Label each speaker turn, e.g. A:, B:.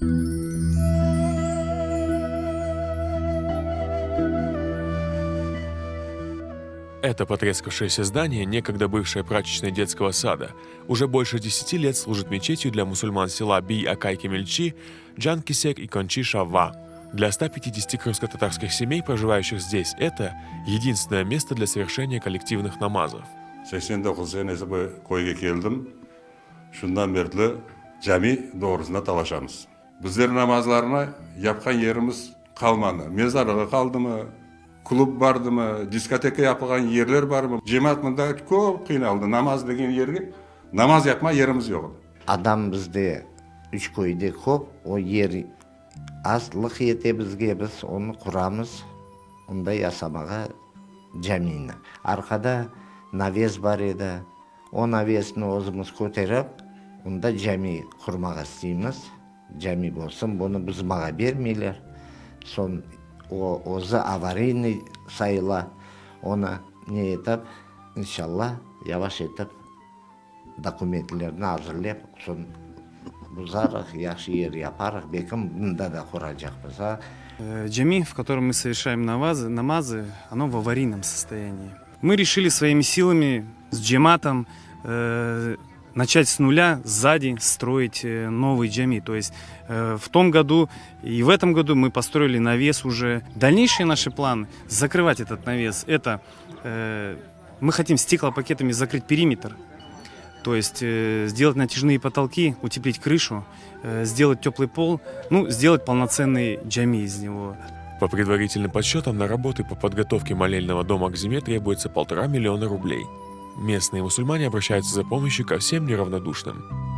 A: Это потрескавшееся здание, некогда бывшее прачечной детского сада, уже больше 10 лет служит мечетью для мусульман села Бий-Акай-Кемельчи, Джан-Кисек и Кончи-Шавва. Для 150 крымско-татарских семей, проживающих здесь, это единственное место для совершения коллективных намазов.
B: 89 senesi bu köyge keldim. Şundan berli cami doğrusında talaşamız. Bizler namazlarnı yapqan yerimiz qalmadı. Mezarlığı qaldımı, klub bardımı, diskoteka yapılğan yerler barmı? Cemaat mında köp qıynaldı. Namaz degen yerge namaz yapma yerimiz yoq edi.
C: Adam bizde üç köyde köp, o yer azlıq ete bizge, biz onı quramız, onda yasamağa camini. Arqada naves bar edi. O navesni özümiz köterip, onda cami qurmağa isteymiz. Cami bolsun, bunı buzmağa bermeyler. Soñ o özü avariyniy sayıla. Onı ne etip, inşallah, yavaş etip dokumentlerni azırlep, soñ buzarıq, yahşı yer yaparıq, belkim bunda da quracaqmız. A.
D: Cami, в котором мы совершаем намазы, оно в аварийном состоянии. Мы решили своими силами с cemaatом э, начать с нуля, сзади строить э, новый джами. То есть э, в том году и в этом году мы построили навес уже. Дальнейшие наши планы закрывать этот навес, это э, мы хотим стеклопакетами закрыть периметр, то есть э, сделать натяжные потолки, утеплить крышу, э, сделать теплый пол, ну, сделать полноценный джами из него.
A: По предварительным подсчетам, на работы по подготовке молельного дома к зиме требуется 1,5 миллиона рублей. Местные мусульмане обращаются за помощью ко всем неравнодушным.